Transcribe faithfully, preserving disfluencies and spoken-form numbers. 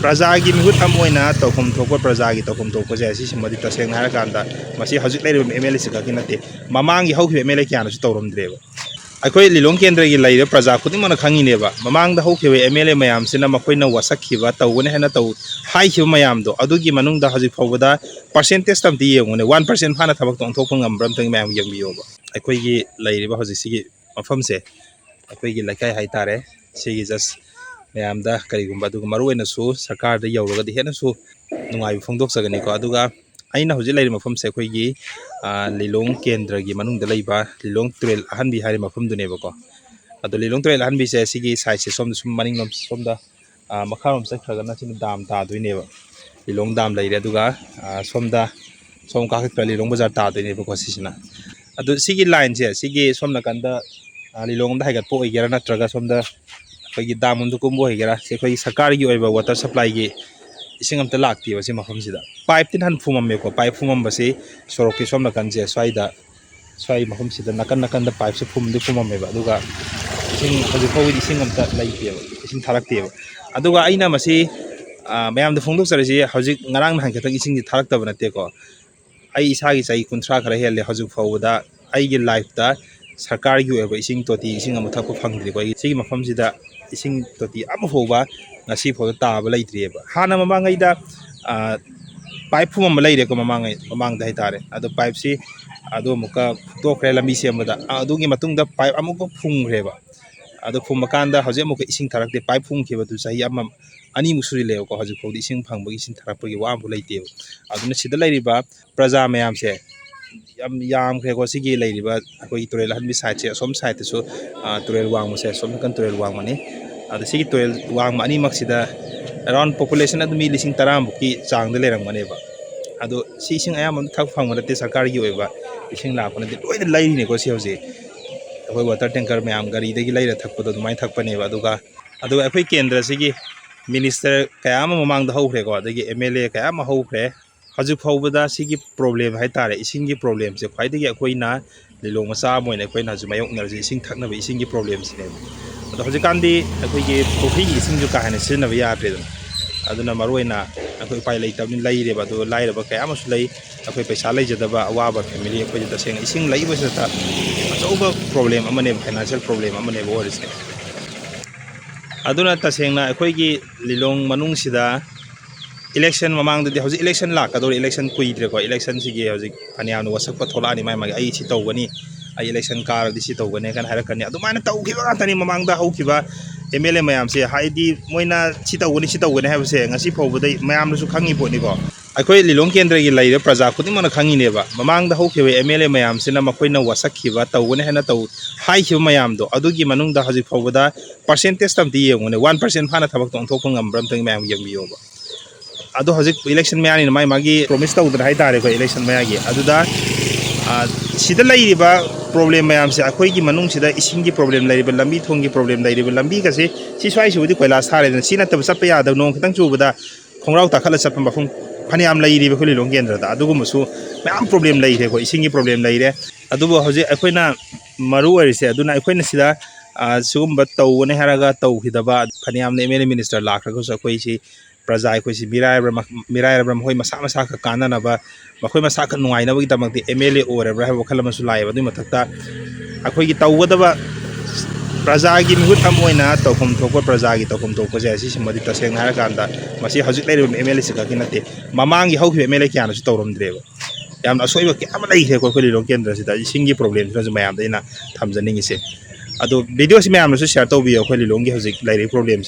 ꯄ꯭ꯔꯖꯥꯒꯤ ꯃꯤꯍꯨꯠ ꯑꯃ ꯑꯣꯏꯅ ꯇꯧꯐꯝ ꯊꯣꯛꯄ, ꯄ꯭ꯔꯖꯥꯒꯤ ꯇꯧꯐꯝ ꯊꯣꯛꯄꯁꯦ, ꯑꯁꯤꯁꯤꯃꯗꯤ ꯇꯁꯦꯡꯅ ꯍꯥꯏꯔꯀꯥꯟꯗ ꯃꯁꯤ ꯍꯧꯖꯤꯛ ꯂꯩꯔꯤꯕ ꯑꯦꯝ ꯑꯦꯜ ꯑꯦꯁꯤ ꯈꯛꯀꯤ ꯅꯠꯇꯦ, ꯃꯃꯥꯡꯒꯤ ꯍꯧꯈꯤꯕ ꯑꯦꯝ ꯑꯦꯜ ꯑꯦ ꯀꯌꯥꯅꯁꯨ ꯇꯧꯔꯝꯗ꯭ꯔꯦꯕ꯫ ꯑꯩꯈꯣꯏ ꯂꯤꯂꯣꯡ ꯀꯦꯟꯗ꯭ꯔꯒꯤ ꯂꯩꯔꯤꯕ ꯄ꯭ꯔꯖꯥ ꯈꯨꯗꯤꯡꯃꯛꯅ ꯈꯪꯉꯤꯅꯦꯕ, ꯃꯃꯥꯡꯗ ꯍꯧꯈꯤꯕ ꯑꯦꯝ ꯑꯦꯜ ꯑꯦ ꯃꯌꯥꯝꯁꯤꯅ ꯃꯈꯣꯏꯅ ꯋꯥꯁꯛꯈꯤꯕ, ꯇꯧꯒꯅꯤ ꯍꯥꯏꯅ ꯇꯧ ꯍꯥꯏꯈꯤꯕ ꯃꯌꯥꯝꯗꯣ, ꯑꯗꯨꯒꯤ ꯃꯅꯨꯡꯗ ꯍꯧꯖꯤꯛ ꯐꯥꯎꯕꯗ ꯄꯥꯔꯁꯦꯟꯇꯦꯖꯇ ꯑꯝꯇ ꯌꯦꯡꯉꯨꯅꯦ, ꯋꯥꯟ ꯄꯥꯔꯁꯦꯟ ꯐꯥꯅ ꯊꯕꯛꯇꯣ ꯑꯣꯟꯊꯣꯛꯄ ꯉꯝꯕ꯭ꯔꯥ ꯑꯝꯇꯪ ꯃꯌꯥꯝ ꯌꯦꯡꯕꯤꯌꯣꯕ꯫ ꯑꯩꯈꯣꯏꯒꯤ ꯂꯩꯔꯤꯕ ꯍꯧꯖꯤꯛꯁꯤꯒꯤ ꯃꯐꯝꯁꯦ, ꯑꯩꯈꯣꯏꯒꯤ ꯂꯩꯀꯥꯏ ꯍꯥꯏꯇꯥꯔꯦ, ꯁꯤꯒꯤ ꯖꯁ ꯃꯌꯥꯝꯗ ꯀꯔꯤꯒꯨꯝꯕ, ꯑꯗꯨꯒ ꯃꯔꯨ ꯑꯣꯏꯅꯁꯨ ꯁꯔꯀꯥꯔꯗ ꯌꯧꯔꯒꯗꯤ ꯍꯦꯟꯅꯁꯨ ꯅꯨꯡꯉꯥꯏꯕ ꯐꯣꯡꯗꯣꯛꯆꯒꯅꯤꯀꯣ꯫ ꯑꯗꯨꯒ ꯑꯩꯅ ꯍꯧꯖꯤꯛ ꯂꯩꯔꯤꯕ ꯃꯐꯝꯁꯦ ꯑꯩꯈꯣꯏꯒꯤ, ꯑ, ꯂꯤꯂꯣꯡ ꯀꯦꯟꯗ꯭ꯔꯒꯤ ꯃꯅꯨꯡꯗ ꯂꯩꯕ ꯂꯤꯂꯣꯡ ꯇꯨꯔꯦꯜ ꯑꯍꯟꯕꯤ ꯍꯥꯏꯔꯤꯕ ꯃꯐꯝꯗꯨꯅꯦꯕꯀꯣ꯫ ꯑꯗꯣ ꯂꯤꯂꯣꯡ ꯇꯨꯔꯦꯜ ꯑꯍꯟꯕꯤꯁꯦ ꯁꯤꯒꯤ ꯁꯥꯏꯠꯁꯦ ꯁꯣꯝꯗ ꯁꯨꯝ ꯃꯅꯤꯡꯂꯣꯝ ꯁꯣꯝꯗ, ꯑ, ꯃꯈꯥꯔꯣꯝ ꯆꯠꯈ꯭ꯔꯒꯅ ꯁꯤꯅ ꯗꯥꯝ ꯇꯥꯗꯣꯏꯅꯦꯕ, ꯂꯤꯂꯣꯡ ꯗꯥꯝ ꯂꯩꯔꯦ꯫ ꯑꯗꯨꯒ, ꯑ, ꯁꯣꯝꯗ ꯁꯣꯝ ꯀꯥꯈꯠꯈ꯭ꯔ ꯂꯤꯂꯣꯡ ꯕꯖꯥꯔ ꯇꯥꯗꯣꯏꯅꯦꯕꯀꯣ ꯁꯤꯁꯤꯅ꯫ ꯑꯗꯨ ꯁꯤꯒꯤ ꯂꯥꯏꯟꯁꯦ, ꯁꯤꯒꯤ ꯁꯣꯝ ꯅꯥꯀꯟꯗ, ꯑ, ꯂꯤꯂꯣꯡꯗ ꯍꯥꯏꯒꯠꯄ ꯑꯣꯏꯒꯦꯔꯥ, ꯅꯠꯇ꯭ꯔꯒ ꯁꯣꯝꯗ ꯑꯩꯈꯣꯏꯒꯤ ꯗꯥꯝ ꯂꯣꯝꯗ ꯀꯨꯝꯕ ꯑꯣꯏꯒꯦꯔꯥ, ꯁꯤ ꯑꯩꯈꯣꯏꯒꯤ ꯁꯔꯀꯥꯔꯒꯤ ꯑꯣꯏꯕ ꯋꯥꯇꯔ ꯁꯄ꯭ꯂꯥꯏꯒꯤ ꯏꯁꯤꯡ ꯑꯝꯇ ꯂꯥꯛꯇꯦꯕ ꯁꯤ ꯃꯐꯝꯁꯤꯗ꯫ ꯄꯥꯏꯞꯇꯤ ꯅꯍꯥꯟ ꯐꯨꯝꯃꯝꯃꯦꯀꯣ, ꯄꯥꯏꯞ ꯐꯨꯝꯃꯝꯕꯁꯤ ꯁꯣꯔꯣꯛꯀꯤ ꯁꯣꯝ ꯅꯥꯀꯟꯁꯦ, ꯁ꯭ꯋꯥꯏꯗ, ꯁ꯭ꯋꯥꯏ ꯃꯐꯝꯁꯤꯗ ꯅꯥꯀꯟ ꯅꯥꯀꯟꯗ ꯄꯥꯏꯞꯁꯦ ꯐꯨꯝꯗꯤ ꯐꯨꯝꯃꯝꯃꯦꯕ, ꯑꯗꯨꯒ ꯏꯁꯤꯡ, ꯍꯧꯖꯤꯛ ꯐꯥꯎꯕꯗꯤ ꯏꯁꯤꯡ ꯑꯝꯇ ꯂꯩꯇꯦꯕ, ꯏꯁꯤꯡ ꯊꯥꯔꯛꯇꯦꯕ꯫ ꯑꯗꯨꯒ ꯑꯩꯅ ꯃꯁꯤ, ꯑ, ꯃꯌꯥꯝꯗ ꯐꯣꯡꯗꯣꯛꯆꯔꯤꯁꯤ ꯍꯧꯖꯤꯛ ꯉꯔꯥꯡ ꯅꯍꯥꯟ ꯈꯛꯇꯪ ꯏꯁꯤꯡꯁꯤ ꯊꯥꯔꯛꯇꯕ ꯅꯠꯇꯦꯀꯣ꯫ ꯑꯩ ꯏꯁꯥꯒꯤ ꯆꯍꯤ ꯀꯨꯟꯊ꯭ꯔꯥ ꯈꯔ ꯍꯦꯜꯂꯦ, ꯍꯧꯖꯤꯛ ꯐꯥꯎꯕꯗ ꯑꯩꯒꯤ ꯂꯥꯏꯐꯇ ꯁꯔꯀꯥꯔꯒꯤ ꯑꯣꯏꯕ ꯏꯁꯤꯡ ꯇꯣꯇꯤ, ꯏꯁꯤꯡ ꯑꯃ ꯊꯛꯄ ꯐꯪꯗ꯭ꯔꯤꯀꯣ꯫ ꯑꯩ ꯁꯤꯒꯤ ꯃꯐꯝꯁꯤꯗ ꯏꯁꯤꯡ ꯇꯣꯇꯤ ꯑꯃ ꯐꯥꯎꯕ ꯉꯁꯤ ꯐꯥꯎꯗ ꯇꯥꯕ ꯂꯩꯇ꯭ꯔꯤꯑꯕ꯫ ꯍꯥꯟꯅ ꯃꯃꯥꯡꯉꯩꯗ, ꯑ, ꯄꯥꯏꯞ ꯐꯨꯝꯃꯝꯕ ꯂꯩꯔꯦꯀꯣ, ꯃꯃꯥꯡꯉꯩ, ꯃꯃꯥꯡꯗ ꯍꯥꯏꯇꯥꯔꯦ꯫ ꯑꯗꯣ ꯄꯥꯏꯞꯁꯤ ꯑꯗꯨ ꯑꯃꯨꯛꯀ ꯐꯨꯠꯇꯣꯛꯈ꯭ꯔꯦ ꯂꯝꯕꯤ ꯁꯦꯝꯕꯗ꯫ ꯑ, ꯑꯗꯨꯒꯤ ꯃꯇꯨꯡꯗ ꯄꯥꯏꯞ ꯑꯃꯨꯛꯀ ꯐꯨꯝꯈ꯭ꯔꯦꯕ꯫ ꯑꯗꯣ ꯐꯨꯝꯃꯀꯥꯟꯗ ꯍꯧꯖꯤꯛ ꯑꯃꯨꯛꯀ ꯏꯁꯤꯡ ꯊꯥꯔꯛꯇꯦ꯫ ꯄꯥꯏꯞ ꯐꯨꯝꯈꯤꯕꯗꯨ ꯆꯍꯤ ꯑꯃ, ꯑꯅꯤꯃꯨꯛ ꯁꯨꯖꯤꯜꯂꯛꯑꯦꯕꯀꯣ꯫ ꯍꯧꯖꯤꯛ ꯐꯥꯎꯗꯤ ꯏꯁꯤꯡ ꯐꯪꯕꯒꯤ, ꯏꯁꯤꯡ ꯊꯥꯔꯛꯄꯒꯤ ꯋꯥ ꯑꯃꯐꯥꯎ ꯂꯩꯇꯦꯕ꯫ ꯑꯗꯨꯅ ꯁꯤꯗ ꯂꯩꯔꯤꯕ ꯄ꯭ꯔꯖꯥ ꯃꯌꯥꯝꯁꯦ ꯌꯥꯝ ꯌꯥꯝꯈ꯭ꯔꯦꯀꯣ꯫ ꯁꯤꯒꯤ ꯂꯩꯔꯤꯕ ꯑꯩꯈꯣꯏꯒꯤ ꯇꯨꯔꯦꯜ ꯑꯍꯟꯕꯤ ꯁꯥꯏꯠꯁꯦ, ꯑꯁꯣꯝ ꯁꯥꯏꯠꯇꯁꯨ, ꯑ, ꯇꯨꯔꯦꯜ ꯋꯥꯡꯃꯁꯦ, ꯑꯁꯣꯝ ꯅꯥꯀꯟ ꯇꯨꯔꯦꯜ ꯋꯥꯡꯃꯅꯤ꯫ ꯑꯗꯣ ꯁꯤꯒꯤ ꯇꯨꯔꯦꯜ ꯋꯥꯡꯃ ꯑꯅꯤꯃꯛꯁꯤꯗ around population ꯑꯗꯨꯝ ꯃꯤ ꯂꯤꯁꯤꯡ ꯇꯔꯥꯃꯨꯛꯀꯤ ꯆꯥꯡꯗ ꯂꯩꯔꯝꯒꯅꯦꯕ꯫ ꯑꯗꯣ ꯁꯤ ꯏꯁꯤꯡ ꯑꯌꯥꯝꯕ ꯑꯃ ꯊꯛ ꯐꯪꯕ ꯅꯠꯇꯦ, ꯁꯔꯀꯥꯔꯒꯤ ꯑꯣꯏꯕ ꯏꯁꯤꯡ ꯂꯥꯛꯄ ꯅꯠꯇꯦ, ꯂꯣꯏꯅ ꯂꯩꯔꯤꯅꯦꯀꯣ꯫ ꯁꯤ ꯍꯧꯖꯤꯛ ꯑꯩꯈꯣꯏ ꯋꯥꯇꯔ ꯇꯦꯡꯀꯔ ꯃꯌꯥꯝ ꯒꯥꯔꯤꯗꯒꯤ ꯂꯩꯔ ꯊꯛꯄꯗꯣ ꯑꯗꯨꯃꯥꯏꯅ ꯊꯛꯄꯅꯦꯕ꯫ ꯑꯗꯨꯒ, ꯑꯗꯨꯒ ꯑꯩꯈꯣꯏ ꯀꯦꯟꯗ꯭ꯔꯁꯤꯒꯤ ꯃꯤꯅꯤꯁꯇꯔ ꯀꯌꯥ ꯑꯃ ꯃꯃꯥꯡꯗ ꯍꯧꯈ꯭ꯔꯦꯀꯣ, ꯑꯗꯒꯤ ꯑꯦꯝ ꯑꯦꯜ ꯑꯦ ꯀꯌꯥ ꯑꯃ ꯍꯧꯈ꯭ꯔꯦ꯫ ꯍꯧꯖꯤꯛ ꯐꯥꯎꯕꯗ ꯁꯤꯒꯤ ꯄ꯭ꯔꯣꯕ꯭ꯂꯦꯝ ꯍꯥꯏꯇꯥꯔꯦ, ꯏꯁꯤꯡꯒꯤ ꯄ꯭ꯔꯣꯕ꯭ꯂꯦꯝꯁꯦ ꯈ꯭ꯋꯥꯏꯗꯒꯤ ꯑꯩꯈꯣꯏꯅ ꯂꯤꯂꯣꯡ ꯃꯆꯥ ꯑꯃ ꯑꯣꯏꯅ ꯑꯩꯈꯣꯏꯅ ꯍꯧꯖꯤꯛ ꯃꯥꯌꯣꯛꯅꯔꯤꯁꯦ ꯏꯁꯤꯡ ꯊꯛꯅꯕ ꯏꯁꯤꯡꯒꯤ ꯄ꯭ꯔꯣꯕ꯭ꯂꯦꯝꯁꯤꯅꯦꯕ꯫ ꯑꯗꯣ ꯍꯧꯖꯤꯛꯀꯥꯟꯗꯤ ꯑꯩꯈꯣꯏꯒꯤ ꯄꯨꯈ꯭ꯔꯤꯒꯤ ꯏꯁꯤꯡꯁꯨ ꯀꯥ ꯍꯦꯟꯅ ꯁꯤꯖꯤꯟꯅꯕ ꯌꯥꯗ꯭ꯔꯦꯗꯅ꯫ ꯑꯗꯨꯅ ꯃꯔꯨꯑꯣꯏꯅ ꯑꯩꯈꯣꯏ ꯎꯄꯥꯏ ꯂꯩꯇꯕꯅꯤ, ꯂꯩꯔꯦꯕ, ꯑꯗꯨ ꯂꯥꯏꯔꯕ ꯀꯌꯥ ꯑꯃꯁꯨ ꯂꯩ꯫ ꯑꯩꯈꯣꯏ ꯄꯩꯁꯥ ꯂꯩꯖꯗꯕ ꯑꯋꯥꯕ ꯐꯦꯃꯤꯂꯤ ꯑꯩꯈꯣꯏꯁꯦ ꯇꯁꯦꯡꯅ ꯏꯁꯤꯡ ꯂꯩꯕꯁꯤꯗ ꯑꯆꯧꯕ ꯄ꯭ꯔꯣꯕ꯭ꯂꯦꯝ ꯑꯃꯅꯦꯕ, ꯐꯥꯏꯅꯥꯟꯁꯤꯌꯦꯜ ꯄ꯭ꯔꯣꯕ꯭ꯂꯦꯝ ꯑꯃꯅꯦꯕ ꯑꯣꯏꯔꯤꯁꯦ꯫ ꯑꯗꯨꯅ ꯇꯁꯦꯡꯅ ꯑꯩꯈꯣꯏꯒꯤ ꯂꯤꯂꯣꯡ ꯃꯅꯨꯡꯁꯤꯗ ꯏꯂꯦꯛꯁꯟ ꯃꯃꯥꯡꯗꯗꯤ, ꯍꯧꯖꯤꯛ ꯏꯂꯦꯛꯁꯟ ꯂꯥꯛꯀꯗꯧꯔꯤ, ꯏꯂꯦꯛꯁꯟ ꯀꯨꯏꯗ꯭ꯔꯦꯀꯣ, ꯏꯂꯦꯛꯁꯟꯁꯤꯒꯤ ꯍꯧꯖꯤꯛ ꯐꯅꯌꯥꯝꯅ ꯋꯥꯁꯛꯄ ꯊꯣꯛꯂꯛꯑꯅꯤ, ꯃꯥꯏ ꯃꯥꯒꯤ ꯑꯩ ꯁꯤ ꯇꯧꯒꯅꯤ, ꯑꯩ ꯏꯂꯦꯛꯁꯟ ꯀꯥꯔꯗꯤ ꯁꯤ ꯇꯧꯒꯅꯤ ꯀꯥꯏꯅ ꯍꯥꯏꯔꯛꯀꯅꯤ꯫ ꯑꯗꯨꯃꯥꯏꯅ ꯇꯧꯈꯤꯕ ꯉꯥꯛꯇꯅꯤ ꯃꯃꯥꯡꯗ ꯍꯧꯈꯤꯕ ꯑꯦꯝ ꯑꯦꯜ ꯑꯦ ꯃꯌꯥꯝꯁꯦ, ꯍꯥꯏꯗꯤ ꯃꯣꯏꯅ ꯁꯤ ꯇꯧꯒꯅꯤ ꯁꯤ ꯇꯧꯒꯅꯤ ꯍꯥꯏꯕꯁꯦ ꯉꯁꯤ ꯐꯥꯎꯕꯗ ꯃꯌꯥꯝꯅꯁꯨ ꯈꯪꯉꯤ ꯄꯣꯠꯅꯤꯀꯣ꯫ ꯑꯩꯈꯣꯏ ꯂꯤꯂꯣꯡ ꯀꯦꯟꯗ꯭ꯔꯒꯤ ꯂꯩꯔꯤꯕ ꯄ꯭ꯔꯖꯥ ꯈꯨꯗꯤꯡꯃꯛꯅ ꯈꯪꯉꯤꯅꯦꯕ, ꯃꯃꯥꯡꯗ ꯍꯧꯈꯤꯕ ꯑꯦꯝ ꯑꯦꯜ ꯑꯦ ꯃꯌꯥꯝꯁꯤꯅ ꯃꯈꯣꯏꯅ ꯋꯥꯁꯛꯈꯤꯕ, ꯇꯧꯒꯅꯤ ꯍꯥꯏꯅ ꯇꯧ ꯍꯥꯏꯈꯤꯕ ꯃꯌꯥꯝꯗꯣ, ꯑꯗꯨꯒꯤ ꯃꯅꯨꯡꯗ ꯍꯧꯖꯤꯛ ꯐꯥꯎꯕꯗ ꯄꯥꯔꯁꯦꯟꯇꯦꯖꯇ ꯑꯝꯇ ꯌꯦꯡꯉꯨꯅꯦ, ꯋꯥꯟ ꯄꯥꯔꯁꯦꯟ ꯐꯥꯅ ꯊꯕꯛꯇꯣ ꯑꯣꯟꯊꯣꯛꯄ ꯉꯝꯕ꯭ꯔꯥ ꯑꯝꯇꯪ ꯃꯌꯥꯝ ꯌꯦꯡꯕꯤꯌꯣꯕ꯫ ꯑꯗꯣ ꯍꯧꯖꯤꯛ ꯏꯂꯦꯛꯁꯟ ꯃꯌꯥꯅꯤꯅ ꯃꯥꯏ ꯃꯥꯒꯤ ꯄ꯭ꯔꯣꯃꯤꯁ ꯇꯧꯗꯅ ꯍꯥꯏꯇꯥꯔꯦꯀꯣ, ꯏꯂꯦꯛꯁꯟ ꯃꯌꯥꯒꯤ ꯑꯗꯨꯗ, ꯑ, ꯁꯤꯗ ꯂꯩꯔꯤꯕ ꯄ꯭ꯔꯣꯕ꯭ꯂꯦꯝ ꯃꯌꯥꯝꯁꯦ, ꯑꯩꯈꯣꯏꯒꯤ ꯃꯅꯨꯡꯁꯤꯗ ꯏꯁꯤꯡꯒꯤ ꯄ꯭ꯔꯣꯕ꯭ꯂꯦꯝ ꯂꯩꯔꯤꯕ, ꯂꯝꯕꯤ ꯊꯣꯡꯒꯤ ꯄ꯭ꯔꯣꯕ꯭ꯂꯦꯝ ꯂꯩꯔꯤꯕ, ꯂꯝꯕꯤꯒꯁꯦ ꯁꯤ ꯁ꯭ꯋꯥꯏꯁꯤꯕꯨꯗꯤ ꯀꯣꯏꯂꯥꯁ ꯊꯥꯔꯦꯗꯅ, ꯁꯤ ꯅꯠꯇꯕ ꯆꯠꯄ ꯌꯥꯗꯕ, ꯅꯣꯡ ꯈꯤꯇꯪ ꯆꯨꯕꯗ ꯈꯣꯡꯒ꯭ꯔꯥꯎ ꯇꯥꯈꯠꯂ ꯆꯠꯄ ꯃꯐꯝ ꯐꯅꯌꯥꯝ ꯂꯩꯔꯤꯕ ꯑꯩꯈꯣꯏ ꯂꯤꯂꯣꯡ ꯀꯦꯟꯗ꯭ꯔꯗ꯫ ꯑꯗꯨꯒꯨꯝꯕꯁꯨ ꯃꯌꯥꯝ ꯄ꯭ꯔꯣꯕ꯭ꯂꯦꯝ ꯂꯩꯔꯦꯀꯣ, ꯏꯁꯤꯡꯒꯤ ꯄ꯭ꯔꯣꯕ꯭ꯂꯦꯝ ꯂꯩꯔꯦ꯫ ꯑꯗꯨꯕꯨ ꯍꯧꯖꯤꯛ ꯑꯩꯈꯣꯏꯅ ꯃꯔꯨ ꯑꯣꯏꯔꯤꯁꯦ, ꯑꯗꯨꯅ ꯑꯩꯈꯣꯏꯅ ꯁꯤꯗ, ꯑ, ꯁꯤꯒꯨꯝꯕ ꯇꯧꯒꯅꯤ ꯍꯥꯏꯔꯒ ꯇꯧꯈꯤꯗꯕ, ꯐꯅꯌꯥꯝꯅ ꯑꯦꯝ ꯑꯦꯜ ꯑꯦ ꯃꯤꯅꯤꯁꯇꯔ ꯂꯥꯛꯈ꯭ꯔꯒꯁꯨ ꯑꯩꯈꯣꯏꯁꯤ ꯄ꯭ꯔꯖꯥ ꯑꯩꯈꯣꯏꯁꯤ ꯃꯤꯔꯥꯏꯔꯕ꯭ꯔ-, ꯃꯤꯔꯥꯏꯔꯕ꯭ꯔ ꯃꯈꯣꯏ ꯃꯁꯥ ꯃꯁꯥꯈꯛ ꯀꯥꯟꯅꯅꯕ, ꯃꯈꯣꯏ ꯃꯁꯥꯈꯛ ꯅꯨꯡꯉꯥꯏꯅꯕꯒꯤꯗꯃꯛꯇ ꯑꯦꯝ ꯑꯦꯜ ꯑꯦ ꯑꯣꯏꯔꯕ꯭ꯔꯥ ꯍꯥꯏꯕ ꯋꯥꯈꯜ ꯑꯃꯁꯨ ꯂꯥꯛꯑꯦꯕ꯫ ꯑꯗꯨꯒꯤ ꯃꯊꯛꯇ ꯑꯩꯈꯣꯏꯒꯤ ꯇꯧꯒꯗꯕ ꯄ꯭ꯔꯖꯥꯒꯤ ꯃꯤꯍꯨꯠ ꯑꯃ ꯑꯣꯏꯅ ꯇꯧꯐꯝ ꯊꯣꯛꯄ ꯄ꯭ꯔꯖꯥꯒꯤ ꯇꯧꯐꯝ ꯊꯣꯛꯄꯁꯦ, ꯑꯁꯤꯁꯤꯃꯗꯤ ꯇꯁꯦꯡꯅ ꯍꯥꯏꯔꯀꯥꯟꯗ ꯃꯁꯤ ꯍꯧꯖꯤꯛ ꯂꯩꯔꯤꯕ ꯑꯦꯝ ꯑꯦꯜ ꯑꯦꯁꯤ ꯈꯛꯀꯤ ꯅꯠꯇꯦ, ꯃꯃꯥꯡꯒꯤ ꯍꯧꯈꯤꯕ ꯑꯦꯝ ꯑꯦꯜ ꯑꯦ ꯀꯌꯥꯅꯁꯨ ꯇꯧꯔꯝꯗ꯭ꯔꯦꯕ꯫ ꯌꯥꯝꯅ ꯑꯁꯣꯏꯕ ꯀꯌꯥ ꯑꯃ ꯂꯩꯈ꯭ꯔꯦꯀꯣ ꯑꯩꯈꯣꯏ ꯂꯤꯂꯣꯡ ꯀꯦꯟꯗ꯭ꯔꯁꯤꯗ꯫ ꯏꯁꯤꯡꯒꯤ ꯄ꯭ꯔꯣꯕ꯭ꯂꯦꯝꯁꯤꯅꯁꯨ ꯃꯌꯥꯝꯗ ꯑꯩꯅ ꯊꯝꯖꯅꯤꯡꯉꯤꯁꯦ꯫ ꯑꯗꯣ ꯚꯤꯗꯤꯑꯣꯁꯤ ꯃꯌꯥꯝꯅꯁꯨ ꯁꯤꯌꯥꯔ ꯇꯧꯕꯤꯌꯣ, ꯑꯩꯈꯣꯏ ꯂꯤꯂꯣꯡꯒꯤ ꯍꯧꯖꯤꯛ ꯂꯩꯔꯤꯕ ꯄ꯭ꯔꯣꯕ꯭ꯂꯦꯝꯁꯦ꯫